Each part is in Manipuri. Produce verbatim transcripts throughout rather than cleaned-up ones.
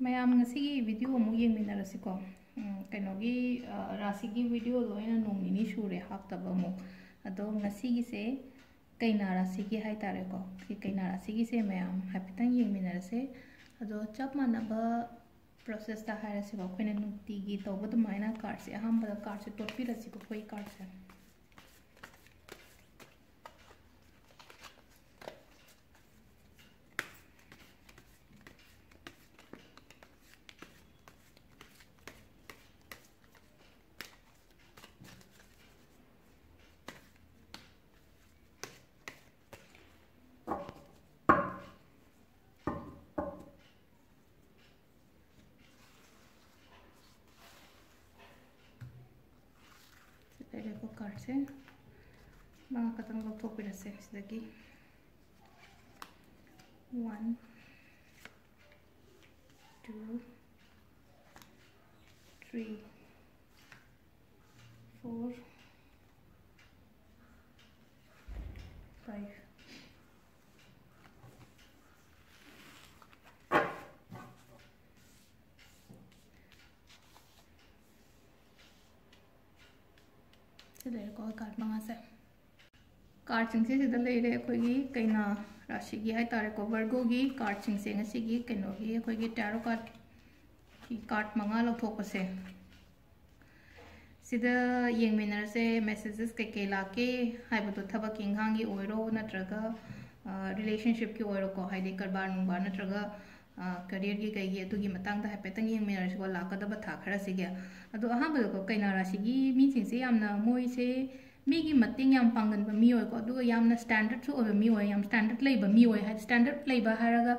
ꯃꯌꯥꯝ, ꯉꯁꯤꯒꯤ video ꯑꯃꯨꯛ ꯌꯦꯡꯃꯤꯟꯅꯔꯁꯤꯀꯣ꯫ ꯎꯝ, ꯀꯩꯅꯣꯒꯤ, ꯑ, ꯔꯥꯁꯤꯒꯤ videoꯗꯣ ꯑꯩꯅ ꯅꯣꯡ ꯅꯤꯅꯤ ꯁꯨꯔꯦ ꯍꯥꯞꯇꯕ ꯑꯃꯨꯛ꯫ ꯑꯗꯣ ꯉꯁꯤꯒꯤꯁꯦ ꯀꯩꯅꯥ ꯔꯥꯁꯤꯒꯤ ꯍꯥꯏꯇꯥꯔꯦꯀꯣ꯫ ꯁꯤ ꯀꯩꯅꯥ ꯔꯥꯁꯤꯒꯤꯁꯦ ꯃꯌꯥꯝ ꯍꯥꯏꯐꯦꯠꯇꯪ ꯌꯦꯡꯃꯤꯟꯅꯔꯁꯦ꯫ ꯑꯗꯣ ꯆꯞ ꯃꯥꯟꯅꯕ processꯇ ꯍꯥꯏꯔꯁꯤꯀꯣ꯫ ꯑꯩꯈꯣꯏꯅ ꯅꯨꯡꯇꯤꯒꯤ ꯇꯧꯕ ꯑꯗꯨꯃꯥꯏꯅ cardꯁꯦ, ꯑꯍꯥꯟꯕꯗ cardꯁꯦ ꯇꯣꯠꯄꯤꯔꯁꯤꯀꯣ, ꯑꯩꯈꯣꯏ cardꯁꯦ꯫ ꯁꯤ ꯂꯩꯔꯦꯀꯣ cardꯁꯦ꯫ ꯃꯉꯥ ꯈꯛꯇꯪ ꯂꯧꯊꯣꯛꯄꯤꯔꯁꯦ ꯁꯤꯗꯒꯤ꯫ One, two, three, four, five. ꯁꯤ ꯂꯩꯔꯦꯀꯣ card ꯃꯉꯥꯁꯦ꯫ Cardꯁꯤꯡꯁꯦ ꯁꯤꯗ ꯂꯩꯔꯦ꯫ ꯑꯩꯈꯣꯏꯒꯤ ꯀꯩꯅꯥ ꯔꯥꯁꯤꯒꯤ ꯍꯥꯏꯇꯥꯔꯦꯀꯣ, Virgoꯒꯤ cardꯁꯤꯡꯁꯦ ꯉꯁꯤꯒꯤ ꯀꯩꯅꯣꯒꯤ ꯑꯩꯈꯣꯏꯒꯤ tarot cardꯀꯤ card ꯃꯉꯥ ꯂꯧꯊꯣꯛꯄꯁꯦ꯫ ꯁꯤꯗ ꯌꯦꯡꯃꯤꯟꯅꯔꯁꯦ, messages ꯀꯩꯀꯩ ꯂꯥꯛꯀꯦ ꯍꯥꯏꯕꯗꯣ, ꯊꯕꯛꯀꯤ ꯏꯪꯈꯥꯡꯒꯤ ꯑꯣꯏꯔꯣ, ꯅꯠꯇ꯭ꯔꯒ, ꯑ, relationshipꯀꯤ ꯑꯣꯏꯔꯣꯀꯣ, ꯍꯥꯏꯗꯤ ꯀꯔꯕꯥꯔ ꯅꯨꯡꯕꯥꯔ ꯅꯠꯇ꯭ꯔꯒ, ꯑ, careerꯒꯤ ꯀꯩꯒꯤ, ꯑꯗꯨꯒꯤ ꯃꯇꯥꯡꯗ ꯍꯥꯏꯐꯦꯠꯇꯪ ꯌꯦꯡꯃꯤꯟꯅꯔꯁꯤꯀꯣ, ꯂꯥꯛꯀꯗꯕ ꯊꯥ ꯈꯔꯁꯤꯒꯤ꯫ ꯑꯗꯣ ꯑꯍꯥꯟꯕꯗꯀꯣ, ꯀꯩꯅꯥ ꯔꯥꯁꯤꯒꯤ ꯃꯤꯁꯤꯡꯁꯦ ꯌꯥꯝꯅ ꯃꯣꯏꯁꯦ ꯃꯤꯒꯤ ꯃꯇꯦꯡ ꯌꯥꯝ ꯄꯥꯡꯒꯟꯕ ꯃꯤ ꯑꯣꯏꯀꯣ, ꯑꯗꯨꯒ ꯌꯥꯝꯅ standardꯁꯨ ꯑꯣꯏꯕ ꯃꯤ ꯑꯣꯏ, ꯌꯥꯝ standard ꯂꯩꯕ ꯃꯤ ꯑꯣꯏ꯫ ꯍꯥꯏꯗꯤ standard ꯂꯩꯕ ꯍꯥꯏꯔꯒ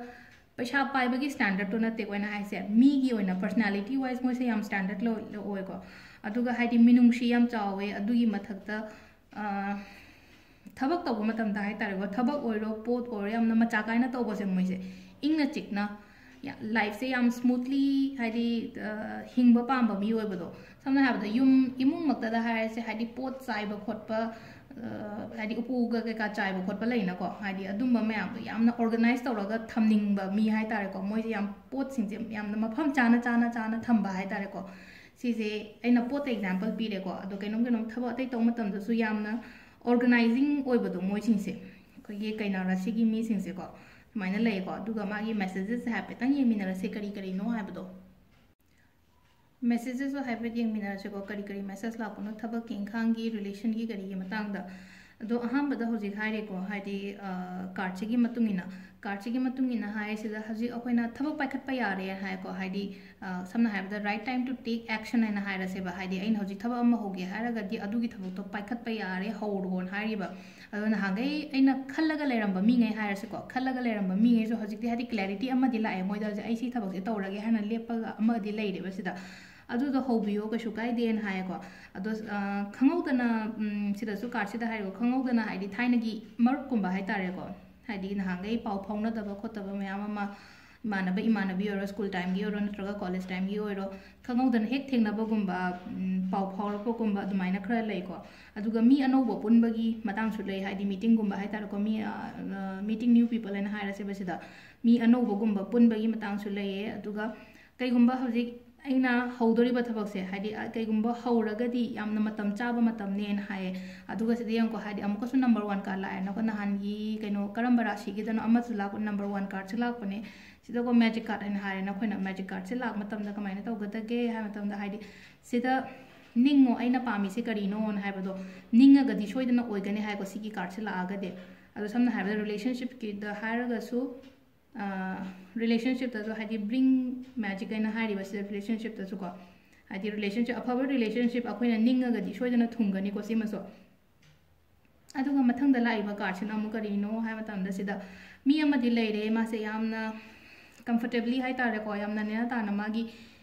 ꯄꯩꯁꯥ ꯄꯥꯏꯕꯒꯤ standardꯇꯣ ꯅꯠꯇꯦ ꯑꯩꯈꯣꯏꯅ ꯍꯥꯏꯁꯦ, ꯃꯤꯒꯤ ꯑꯣꯏꯅ personality wise ꯃꯣꯏꯁꯦ ꯌꯥꯝ standard ꯂꯣꯏ-, ꯂꯣꯏ ꯑꯣꯏꯀꯣ꯫ ꯑꯗꯨꯒ ꯍꯥꯏꯗꯤ ꯃꯤꯅꯨꯡꯁꯤ ꯌꯥꯝ ꯆꯥꯎꯋꯦ꯫ ꯑꯗꯨꯒꯤ ꯃꯊꯛꯇ, ꯑ, ꯊꯕꯛ ꯇꯧꯕ ꯃꯇꯝꯗ ꯍꯥꯏꯇꯥꯔꯦꯀꯣ, ꯊꯕꯛ ꯑꯣꯏꯔꯣ, ꯄꯣꯠ ꯑꯣꯏꯔꯣ, ꯌꯥꯝꯅ ꯃꯆꯥ ꯀꯥꯏꯅ ꯇꯧꯕꯁꯦ ꯃꯣꯏꯁꯦ ꯏꯪꯅ ꯆꯤꯛꯅ, ꯌꯥ-, lifeꯁꯦ ꯌꯥꯝ smoothly, ꯍꯥꯏꯗꯤ, ꯑ, ꯍꯤꯡꯕ ꯄꯥꯝꯕ ꯃꯤ ꯑꯣꯏꯕꯗꯣ꯫ ꯁꯝꯅ ꯍꯥꯏꯔꯕꯗ ꯌꯨꯝ ꯏꯃꯨꯡꯃꯛꯇꯗ ꯍꯥꯏꯔꯁꯦ, ꯍꯥꯏꯗꯤ ꯄꯣꯠ ꯆꯥꯏꯕ ꯈꯣꯠꯄ, ꯍꯥꯏꯗꯤ ꯎꯄꯨꯒ ꯀꯩꯀꯥ ꯆꯥꯏꯕ ꯈꯣꯠꯄ ꯂꯩꯅꯀꯣ, ꯍꯥꯏꯗꯤ ꯑꯗꯨꯝꯕ ꯃꯌꯥꯝꯗꯣ ꯌꯥꯝꯅ organize ꯇꯧꯔꯒ ꯊꯝꯅꯤꯡꯕ ꯃꯤ ꯍꯥꯏꯇꯥꯔꯦꯀꯣ꯫ ꯃꯣꯏꯁꯦ ꯌꯥꯝ ꯄꯣꯠꯁꯤꯡꯁꯦ ꯌꯥꯝꯅ ꯃꯐꯝ ꯆꯥꯅ ꯆꯥꯅ ꯆꯥꯅ ꯊꯝꯕ ꯍꯥꯏꯇꯥꯔꯦꯀꯣ꯫ ꯁꯤꯁꯦ ꯑꯩꯅ ꯄꯣꯠꯇ example ꯄꯤꯔꯦꯀꯣ꯫ ꯑꯗꯣ ꯀꯩꯅꯣꯝ ꯀꯩꯅꯣꯝ ꯊꯕꯛ ꯑꯇꯩ ꯇꯧꯕ ꯃꯇꯝꯗꯁꯨ ꯌꯥꯝꯅ organizing ꯑꯣꯏꯕꯗꯣ ꯃꯣꯏꯁꯤꯡꯁꯦ, ꯑꯩꯈꯣꯏꯒꯤ ꯀꯩꯅꯥ ꯔꯥꯁꯤꯒꯤ ꯃꯤꯁꯤꯡꯁꯦꯀꯣ, ꯁꯨꯃꯥꯏꯅ ꯂꯩꯌꯦꯀꯣ꯫ ꯑꯗꯨꯒ ꯃꯥꯒꯤ messages ꯁꯦ ꯍꯥꯏꯐꯦꯠꯇꯪ ꯌꯦꯡꯃꯤꯟꯅꯔꯁꯦ, ꯀꯔꯤ ꯀꯔꯤꯅꯣ ꯍꯥꯏꯕꯗꯣ꯫ Messages ꯁꯨ ꯍꯥꯏꯐꯦꯠ ꯌꯦꯡꯃꯤꯟꯅꯔꯁꯤꯀꯣ, ꯀꯔꯤ ꯀꯔꯤ message ꯂꯥꯛꯄꯅꯣ ꯊꯕꯛꯀꯤ, ꯏꯪꯈꯥꯡꯒꯤ, relation ꯒꯤ, ꯀꯔꯤꯒꯤ ꯃꯇꯥꯡꯗ꯫ ꯑꯗꯣ ꯑꯍꯥꯟꯕꯗ ꯍꯧꯖꯤꯛ ꯍꯥꯏꯔꯦꯀꯣ, ꯍꯥꯏꯗꯤ card ꯁꯤꯒꯤ ꯃꯇꯨꯡ ꯏꯟꯅ, card ꯁꯤꯒꯤ ꯃꯇꯨꯡ ꯏꯟꯅ ꯍꯥꯏꯁꯤꯗ ꯍꯧꯖꯤꯛ ꯑꯩꯈꯣꯏꯅ ꯊꯕꯛ ꯄꯥꯏꯈꯠꯄ ꯌꯥꯔꯦ ꯍꯥꯏꯀꯣ, ꯍꯥꯏꯗꯤ ꯁꯝꯅ ꯍꯥꯏꯔꯕꯗ right time to take action ꯍꯥꯏꯅ ꯍꯥꯏꯔꯁꯦꯕ꯫ ꯍꯥꯏꯗꯤ ꯑꯩꯅ ꯍꯧꯖꯤꯛ ꯊꯕꯛ ꯑꯃ ꯍꯧꯒꯦ ꯍꯥꯏꯔꯒꯗꯤ ꯑꯗꯨꯒꯤ ꯊꯕꯛꯇꯣ ꯄꯥꯏꯈꯠꯄ ꯌꯥꯔꯦ, ꯍꯧꯔꯣꯅ ꯍꯥꯏꯔꯤꯕ꯫ ꯑꯗꯣ ꯅꯍꯥꯟꯈꯩ ꯑꯩꯅ ꯈꯜꯂꯒ ꯂꯩꯔꯝꯕ ꯃꯤꯉꯩ ꯍꯥꯏꯔꯁꯤꯀꯣ, ꯈꯜꯂꯒ ꯂꯩꯔꯝꯕ ꯃꯤꯉꯩꯁꯨ ꯍꯧꯖꯤꯛꯇꯤ ꯍꯥꯏꯗꯤ clarity ꯑꯃꯗꯤ ꯂꯥꯛꯑꯦ ꯃꯣꯏꯗ, ꯍꯧꯖꯤꯛ ꯑꯩ ꯁꯤ ꯊꯕꯛꯁꯦ ꯇꯧꯔꯒꯦ ꯍꯥꯏꯅ ꯂꯦꯞꯄꯒ ꯑꯃꯗꯤ ꯂꯩꯔꯦꯕ ꯁꯤꯗ꯫ ꯑꯗꯨꯗꯣ ꯍꯧꯕꯤꯌꯣ, ꯀꯩꯁꯨ ꯀꯥꯏꯗꯦꯅ ꯍꯥꯏꯌꯦꯀꯣ꯫ ꯑꯗꯣ ꯈꯪꯍꯧꯗꯅ, ꯎꯝ, ꯁꯤꯗꯁꯨ card ꯁꯤꯗ ꯍꯥꯏꯔꯤꯕ ꯈꯪꯍꯧꯗꯅ ꯍꯥꯏꯗꯤ ꯊꯥꯏꯅꯒꯤ ꯃꯔꯨꯞꯀꯨꯝꯕ ꯍꯥꯏꯇꯥꯔꯦꯀꯣ, ꯍꯥꯏꯗꯤ ꯅꯍꯥꯟꯈꯩ ꯄꯥꯎ ꯐꯥꯎꯅꯗꯕ ꯈꯣꯠꯇꯕ ꯃꯌꯥꯝ ꯑꯃ, ꯏꯃꯥꯟꯅꯕ ꯏꯃꯥꯟꯅꯕꯤ ꯑꯣꯏꯔꯣ, school time ꯒꯤ ꯑꯣꯏꯔꯣ, ꯅꯠꯇ꯭ꯔꯒ college time ꯒꯤ ꯑꯣꯏꯔꯣ, ꯈꯪꯍꯧꯗꯅ ꯍꯦꯛ ꯊꯦꯡꯅꯕꯒꯨꯝꯕ, ꯎꯝ, ꯄꯥꯎ ꯐꯥꯎꯔꯛꯄꯒꯨꯝꯕ ꯑꯗꯨꯃꯥꯏꯅ ꯈꯔ ꯂꯩꯀꯣ꯫ ꯑꯗꯨꯒ ꯃꯤ ꯑꯅꯧꯕ ꯄꯨꯟꯕꯒꯤ ꯃꯇꯥꯡꯁꯨ ꯂꯩ, ꯍꯥꯏꯗꯤ meeting ꯒꯨꯝꯕ ꯍꯥꯏꯇꯥꯔꯦꯀꯣ, ꯃꯤ, ꯑ, meeting new people ꯍꯥꯏꯅ ꯍꯥꯏꯔꯁꯦꯕ ꯁꯤꯗ, ꯃꯤ ꯑꯅꯧꯕꯒꯨꯝꯕ ꯄꯨꯟꯕꯒꯤ ꯃꯇꯥꯡꯁꯨ ꯂꯩꯌꯦ꯫ ꯑꯗꯨꯒ ꯀꯩꯒꯨꯝꯕ ꯍꯧꯖꯤꯛ ꯑꯩꯅ ꯍꯧꯗꯣꯔꯤꯕ ꯊꯕꯛꯁꯦ, ꯍꯥꯏꯗꯤ, ꯑ, ꯀꯩꯒꯨꯝꯕ ꯍꯧꯔꯒꯗꯤ ꯌꯥꯝꯅ ꯃꯇꯝ ꯆꯥꯕ ꯃꯇꯝꯅꯦꯅ ꯍꯥꯏꯌꯦ꯫ ꯑꯗꯨꯒ ꯁꯤꯗ ꯌꯦꯡꯉꯨꯀꯣ, ꯍꯥꯏꯗꯤ ꯑꯃꯨꯛꯀꯁꯨ number one card ꯂꯥꯛꯑꯦ꯫ ꯅꯈꯣꯏ ꯅꯍꯥꯟꯒꯤ ꯀꯩꯅꯣ ꯀꯔꯝꯕ ꯔꯥꯁꯤꯒꯤꯗꯅꯣ ꯑꯃꯁꯨ ꯂꯥꯛꯄ, number one card ꯁꯤ ꯂꯥꯛꯄꯅꯦ꯫ ꯁꯤꯗꯀꯣ magic card ꯍꯥꯏꯅ ꯍꯥꯏꯔꯦ꯫ ꯅꯈꯣꯏꯅ magic card ꯁꯦ ꯂꯥꯛꯄ ꯃꯇꯝꯗ ꯀꯃꯥꯏꯅ ꯇꯧꯒꯗꯒꯦ ꯍꯥꯏꯕ ꯃꯇꯝꯗ, ꯍꯥꯏꯗꯤ ꯁꯤꯗ ꯅꯤꯡꯉꯣ, ꯑꯩꯅ ꯄꯥꯝꯃꯤꯁꯦ ꯀꯔꯤꯅꯣꯅ ꯍꯥꯏꯕꯗꯣ ꯅꯤꯡꯉꯒꯗꯤ ꯁꯣꯏꯗꯅ ꯑꯣꯏꯒꯅꯤ ꯍꯥꯏꯀꯣ, ꯁꯤꯒꯤ card ꯁꯦ ꯂꯥꯛꯑꯒꯗꯤ꯫ ꯑꯗꯣ ꯁꯝꯅ ꯍꯥꯏꯔꯕꯗ relationship ꯀꯤꯗ ꯍꯥꯏꯔꯒꯁꯨ, relationship ꯇꯁꯨ ꯍꯥꯏꯗꯤ bring magic ꯍꯥꯏꯅ ꯍꯥꯏꯔꯤꯕ ꯁꯤꯗ relationship ꯇꯁꯨꯀꯣ, ꯍꯥꯏꯗꯤ relationship, ꯑꯐꯕ relationship ꯑꯩꯈꯣꯏꯅ ꯅꯤꯡꯉꯒꯗꯤ ꯁꯣꯏꯗꯅ ꯊꯨꯡꯒꯅꯤꯀꯣ ꯁꯤꯃꯁꯨ꯫ ꯑꯗꯨꯒ ꯃꯊꯪꯗ ꯂꯥꯛꯏꯕ card ꯁꯤꯅ ꯑꯃꯨꯛ ꯀꯔꯤꯅꯣ ꯍꯥꯏꯕ ꯃꯇꯝꯗ, ꯁꯤꯗ ꯃꯤ ꯑꯃꯗꯤ ꯂꯩꯔꯦ, ꯃꯥꯁꯦ ꯌꯥꯝꯅ comfortably ꯍꯥꯏꯇꯥꯔꯦꯀꯣ, ꯌꯥꯝꯅ ꯅꯦꯅꯥ ꯇꯥꯅ ꯃꯥꯒꯤ,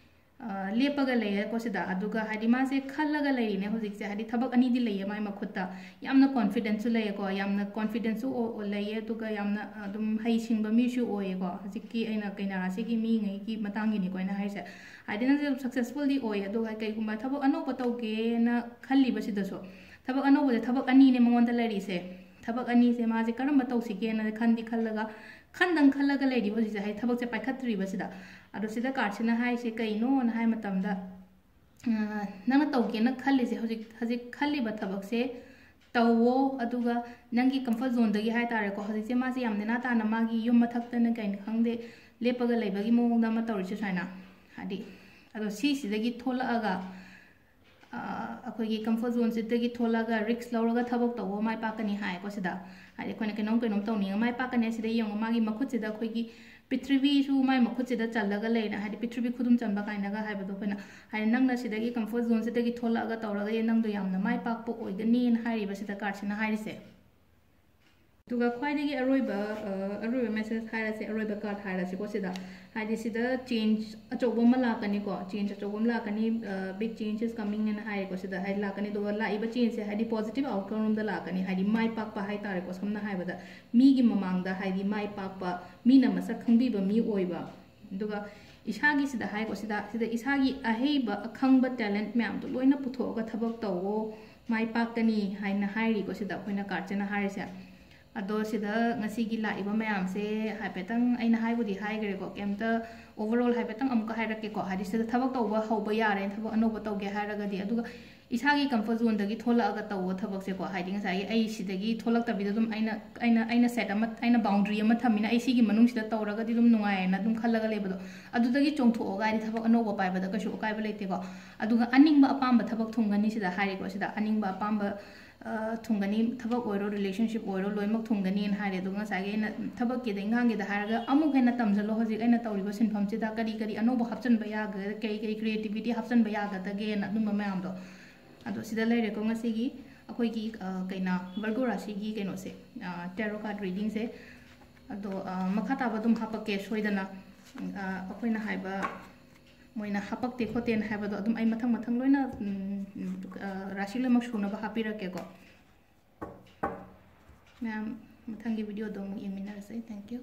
ꯑ, ꯂꯦꯞꯄꯒ ꯂꯩꯌꯦꯀꯣ ꯁꯤꯗ꯫ ꯑꯗꯨꯒ ꯍꯥꯏꯗꯤ ꯃꯥꯁꯦ ꯈꯜꯂꯒ ꯂꯩꯔꯤꯅꯦ ꯍꯧꯖꯤꯛꯁꯦ, ꯍꯥꯏꯗꯤ ꯊꯕꯛ ꯑꯅꯤꯗꯤ ꯂꯩꯌꯦ ꯃꯥꯏ ꯃꯈꯨꯠꯇ꯫ ꯌꯥꯝꯅ confidence ꯁꯨ ꯂꯩꯌꯦꯀꯣ, ꯌꯥꯝꯅ confidence ꯁꯨ ꯑꯣ-, ꯑꯣ-, ꯂꯩꯌꯦ, ꯑꯗꯨꯒ ꯌꯥꯝꯅ ꯑꯗꯨꯝ ꯍꯩꯁꯤꯡꯕ ꯃꯤꯁꯨ ꯑꯣꯏꯌꯦꯀꯣ꯫ ꯍꯧꯖꯤꯛꯀꯤ ꯑꯩꯅ ꯀꯩꯅꯥ ꯔꯥꯁꯤꯒꯤ ꯃꯤꯉꯩꯒꯤ ꯃꯇꯥꯡꯒꯤꯅꯤꯀꯣ ꯑꯩꯅ ꯍꯥꯏꯁꯦ꯫ ꯍꯥꯏꯗꯤ ꯅꯪꯁꯦ ꯑꯗꯨꯝ successful ꯗꯤ ꯑꯣꯏ, ꯑꯗꯨꯒ ꯀꯩꯒꯨꯝꯕ ꯊꯕꯛ ꯑꯅꯧꯕ ꯇꯧꯒꯦꯅ ꯈꯜꯂꯤꯕ ꯁꯤꯗꯁꯨ, ꯊꯕꯛ ꯑꯅꯧꯕꯁꯦ ꯊꯕꯛ ꯑꯅꯤꯅꯦ ꯃꯉꯣꯟꯗ ꯂꯩꯔꯤꯁꯦ꯫ ꯊꯕꯛ ꯑꯅꯤꯁꯦ ꯃꯥꯁꯦ ꯀꯔꯝꯕ ꯇꯧꯁꯤꯒꯦꯅ ꯈꯟꯗꯤ ꯈꯜꯂꯒ, ꯈꯟꯗꯪ ꯈꯜꯂꯒ ꯂꯩꯔꯤꯕ ꯍꯧꯖꯤꯛꯁꯦ, ꯍꯥꯏꯗꯤ ꯊꯕꯛꯁꯦ ꯄꯥꯏꯈꯠꯇ꯭ꯔꯤꯕꯁꯤꯗ꯫ ꯑꯗꯣ ꯁꯤꯗ ꯀꯥꯔꯠꯁꯤꯅ ꯍꯥꯏꯁꯦ ꯀꯩꯅꯣꯅ ꯍꯥꯏ ꯃꯇꯝꯗ, ꯑ, ꯅꯪꯅ ꯇꯧꯒꯦꯅ ꯈꯜꯂꯤꯁꯦ, ꯍꯧꯖꯤꯛ, ꯍꯧꯖꯤꯛ ꯈꯜꯂꯤꯕ ꯊꯕꯛꯁꯦ ꯇꯧꯋꯣ, ꯑꯗꯨꯒ ꯅꯪꯒꯤ ꯀꯝꯐꯔꯠ ꯖꯣꯟꯗꯒꯤ ꯍꯥꯏ ꯇꯥꯔꯦꯀꯣ, ꯍꯧꯖꯤꯛꯁꯦ ꯃꯥꯁꯦ ꯌꯥꯝ ꯅꯦꯅꯥ ꯇꯥꯅ ꯃꯥꯒꯤ ꯌꯨꯝ ꯃꯊꯛꯇꯅ ꯀꯩꯅꯣ ꯈꯪꯗꯦ, ꯂꯦꯞꯄꯒ ꯂꯩꯕꯒꯤ ꯃꯑꯣꯡꯗ ꯑꯃ ꯇꯧꯔꯤꯁꯦ ꯁꯨꯃꯥꯏꯅ꯫ ꯍꯥꯏꯗꯤ, ꯑꯗꯣ ꯁꯤꯁꯤꯗꯒꯤ ꯊꯣꯛꯂꯛꯑꯒ, ꯑ, ꯑꯩꯈꯣꯏꯒꯤ ꯀꯝꯐꯔꯠ ꯖꯣꯟꯁꯤꯗꯒꯤ ꯊꯣꯛꯂꯛꯑꯒ ꯔꯤꯛꯁ ꯂꯧꯔꯒ ꯊꯕꯛ ꯇꯧꯕ ꯃꯥꯏ ꯄꯥꯛꯀꯅꯤ ꯍꯥꯏꯀꯣ ꯁꯤꯗ꯫ ꯍꯥꯏꯗꯤ, ꯑꯩꯈꯣꯏꯅ ꯀꯩꯅꯣꯝ ꯀꯩꯅꯣꯝ ꯇꯧꯅꯤꯡꯉ ꯃꯥꯏ ꯄꯥꯛꯀꯅꯤ꯫ ꯁꯤꯗ ꯌꯦꯡꯉꯣ, ꯃꯥꯒꯤ ꯃꯈꯨꯠꯁꯤꯗ ꯑꯩꯈꯣꯏꯒꯤ ꯄ꯭ꯔꯤꯊꯤꯕꯤꯁꯨ ꯃꯥꯏ ꯃꯈꯨꯠꯁꯤꯗ ꯆꯜꯂꯒ ꯂꯩꯔꯦ, ꯍꯥꯏꯗꯤ ꯄ꯭ꯔꯤꯊꯤꯕꯤ ꯈꯨꯗꯨꯝ ꯆꯟꯕ ꯀꯥꯏꯅꯒ ꯍꯥꯏꯕꯗꯣ ꯑꯩꯈꯣꯏꯅ꯫ ꯍꯥꯏꯗꯤ, ꯅꯪꯅ ꯁꯤꯗꯒꯤ ꯀꯝꯐꯔꯠ ꯖꯣꯟꯁꯤꯗꯒꯤ ꯊꯣꯛꯂꯛꯑꯒ ꯇꯧꯔꯒꯗꯤ ꯅꯪꯗꯣ ꯌꯥꯝꯅ ꯃꯥꯏ ꯄꯥꯛꯄ ꯑꯣꯏꯒꯅꯤꯅ ꯍꯥꯏꯔꯤꯕ ꯁꯤꯗ ꯀꯥꯔꯠꯁꯤꯅ ꯍꯥꯏꯔꯤꯁꯦ꯫ ꯑꯗꯨꯒ ꯈ꯭ꯋꯥꯏꯗꯒꯤ ꯑꯔꯣꯏꯕ, ꯑ, ꯑꯔꯣꯏꯕ ꯃꯦꯁꯦꯖ ꯍꯥꯏꯔꯁꯦ, ꯑꯔꯣꯏꯕ ꯀꯥꯔꯠ ꯍꯥꯏꯔꯁꯤꯀꯣ ꯁꯤꯗ꯫ ꯍꯥꯏꯗꯤ, ꯁꯤꯗ ꯆꯦꯟꯖ ꯑꯆꯧꯕ ꯑꯃ ꯂꯥꯛꯀꯅꯤꯀꯣ, ꯆꯦꯟꯖ ꯑꯆꯧꯕ ꯑꯃ ꯂꯥꯛꯀꯅꯤ, "Big change is coming" ꯍꯥꯏꯅ ꯍꯥꯏꯔꯦꯀꯣ ꯁꯤꯗ꯫ ꯍꯥꯏꯗꯤ, ꯂꯥꯛꯀꯅꯤ꯫ ꯑꯗꯨꯒ ꯂꯥꯛꯏꯕ ꯆꯦꯟꯖꯁꯦ, ꯍꯥꯏꯗꯤ, ꯄꯣꯖꯤꯇꯤꯚ ꯑꯥꯎꯠꯀꯝ ꯔꯣꯝꯗ ꯂꯥꯛꯀꯅꯤ, ꯍꯥꯏꯗꯤ ꯃꯥꯏ ꯄꯥꯛꯄ ꯍꯥꯏ ꯇꯥꯔꯦꯀꯣ, ꯁꯝꯅ ꯍꯥꯏꯔꯕꯗ ꯃꯤꯒꯤ ꯃꯃꯥꯡꯗ, ꯍꯥꯏꯗꯤ ꯃꯥꯏ ꯄꯥꯛꯄ, ꯃꯤꯅ ꯃꯁꯛ ꯈꯪꯕꯤꯕ ꯃꯤ ꯑꯣꯏꯕ꯫ ꯑꯗꯨꯒ ꯏꯁꯥꯒꯤ ꯁꯤꯗ ꯍꯥꯏꯀꯣ, ꯁꯤꯗ, ꯁꯤꯗ ꯏꯁꯥꯒꯤ ꯑꯍꯩꯕ, ꯑꯈꯪꯕ, ꯇꯦꯂꯦꯟꯠ ꯃꯌꯥꯝꯗꯣ ꯂꯣꯏꯅ ꯄꯨꯊꯣꯛꯑꯒ ꯊꯕꯛ ꯇꯧꯋꯣ, ꯃꯥꯏ ꯄꯥꯛꯀꯅꯤ ꯍꯥꯏꯅ ꯍꯥꯏꯔꯤꯀꯣ ꯁꯤꯗ ꯑꯩꯈꯣꯏꯅ ꯀꯥꯔꯠꯁꯤꯅ ꯍꯥꯏꯔꯤꯁꯦ꯫ ꯑꯗꯣ ꯁꯤꯗ ꯉꯁꯤꯒꯤ ꯂꯥꯛꯏꯕ ꯃꯌꯥꯝꯁꯦ ꯍꯥꯏꯐꯦꯠꯇꯪ ꯑꯩꯅ ꯍꯥꯏꯕꯨꯗꯤ ꯍꯥꯏꯈ꯭ꯔꯦꯀꯣ, ꯀꯩꯝꯇ overall ꯍꯥꯏꯐꯦꯠꯇꯪ ꯑꯃꯨꯛꯀ ꯍꯥꯏꯔꯛꯀꯦꯀꯣ꯫ ꯍꯥꯏꯗꯤ, ꯁꯤꯗ ꯊꯕꯛ ꯇꯧꯕ ꯍꯧꯕ ꯌꯥꯔꯦ, ꯊꯕꯛ ꯑꯅꯧꯕ ꯇꯧꯒꯦ ꯍꯥꯏꯔꯒꯗꯤ꯫ ꯑꯗꯨꯒ ꯏꯁꯥꯒꯤ ꯀꯝꯐꯔꯠ ꯖꯣꯟꯗꯒꯤ ꯊꯣꯛꯂꯛꯑꯒ ꯇꯧꯕ ꯊꯕꯛꯁꯦꯀꯣ, ꯍꯥꯏꯗꯤ, ꯉꯁꯥꯏꯒꯤ ꯑꯩ ꯁꯤꯗꯒꯤ ꯊꯣꯛꯂꯛꯇꯕꯤꯗ ꯑꯗꯨꯝ ꯑꯩꯅ, ꯑꯩꯅ, ꯑꯩꯅ ꯁꯦꯠ ꯑꯃ, ꯑꯩꯅ ꯕꯥꯎꯟꯗꯔꯤ ꯑꯃ ꯊꯝꯃꯤꯅ, ꯑꯩ ꯁꯤꯒꯤ ꯃꯅꯨꯡꯁꯤꯗ ꯇꯧꯔꯒꯗꯤ ꯑꯗꯨꯝ ꯅꯨꯡꯉꯥꯏꯌꯦꯅ ꯑꯗꯨꯝ ꯈꯜꯂꯒ ꯂꯩꯕꯗꯣ, ꯑꯗꯨꯗꯒꯤ ꯆꯣꯡꯊꯣꯛꯑꯒ, ꯍꯥꯏꯗꯤ, ꯊꯕꯛ ꯑꯅꯧꯕ ꯄꯥꯏꯕꯗ ꯀꯩꯁꯨ ꯑꯀꯥꯏꯕ ꯂꯩꯇꯦꯀꯣ꯫ ꯑꯗꯨꯒ ꯑꯅꯤꯡꯕ ꯑꯄꯥꯝꯕ ꯊꯕꯛ ꯊꯨꯡꯒꯅꯤ ꯁꯤꯗ ꯍꯥꯏꯔꯤꯀꯣ, ꯁꯤꯗ ꯑꯅꯤꯡꯕ ꯑꯄꯥꯝꯕ, ꯑ, ꯊꯨꯡꯒꯅꯤ, ꯊꯕꯛ ꯑꯣꯏꯔꯣ, ꯔꯤꯂꯦꯁꯟꯁꯤꯞ ꯑꯣꯏꯔꯣ, ꯂꯣꯏꯅꯃꯛ ꯊꯨꯡꯒꯅꯤꯅ ꯍꯥꯏꯔꯦ꯫ ꯑꯗꯨꯒ ꯉꯁꯥꯏꯒꯤ ꯑꯩꯅ ꯊꯕꯛꯀꯤꯗ, ꯏꯪꯈꯥꯡꯒꯤꯗ ꯍꯥꯏꯔꯒ, ꯑꯃꯨꯛ ꯍꯦꯟꯅ ꯇꯝꯁꯤꯜꯂꯣ, ꯍꯧꯖꯤꯛ ꯑꯩꯅ ꯇꯧꯔꯤꯕ ꯁꯤꯟꯐꯝꯁꯤꯗ ꯀꯔꯤ ꯀꯔꯤ ꯑꯅꯧꯕ ꯍꯥꯞꯆꯤꯟꯕ ꯌꯥꯒ-, ꯀꯔꯤ ꯀꯔꯤ ꯀ꯭ꯔꯤꯌꯦꯇꯤꯕꯤꯇꯤ ꯍꯥꯞꯆꯤꯟꯕ ꯌꯥꯒꯗꯒꯦꯅ, ꯑꯗꯨꯝꯕ ꯃꯌꯥꯝꯗꯣ꯫ ꯑꯗꯣ ꯁꯤꯗ ꯂꯩꯔꯦꯀꯣ ꯉꯁꯤꯒꯤ ꯑꯩꯈꯣꯏꯒꯤ, ꯑ, ꯀꯩꯅꯣ, ꯚꯔꯒꯣ ꯔꯥꯁꯤꯒꯤ ꯀꯩꯅꯣꯁꯦ, ꯑ, ꯇꯦꯔꯣ ꯀꯥꯔꯠ ꯔꯤꯗꯤꯡꯁꯦ꯫ ꯑꯗꯣ, ꯑ, ꯃꯈꯥ ꯇꯥꯕ ꯑꯗꯨꯝ ꯍꯥꯞꯄꯛꯀꯦ ꯁꯣꯏꯗꯅ꯫ ꯑ, ꯑꯩꯈꯣꯏꯅ ꯍꯥꯏꯕ, ꯃꯣꯏꯅ ꯍꯥꯞꯄꯛꯇꯦ ꯈꯣꯠꯇꯦꯅ ꯍꯥꯏꯕꯗꯣ ꯑꯗꯨꯝ ꯑꯩ ꯃꯊꯪ ꯃꯊꯪ ꯂꯣꯏꯅ, ꯎꯝ, ꯑ, ꯔꯥꯁꯤ ꯂꯣꯏꯅꯃꯛ ꯁꯨꯅꯕ ꯍꯥꯞꯄꯤꯔꯛꯀꯦꯀꯣ꯫ ꯃꯌꯥꯝ, ꯃꯊꯪꯒꯤ ꯚꯤꯗꯤꯑꯣꯗꯣ ꯑꯃꯨꯛ ꯌꯦꯡꯃꯤꯟꯅꯔꯁꯦ꯫ Thank you.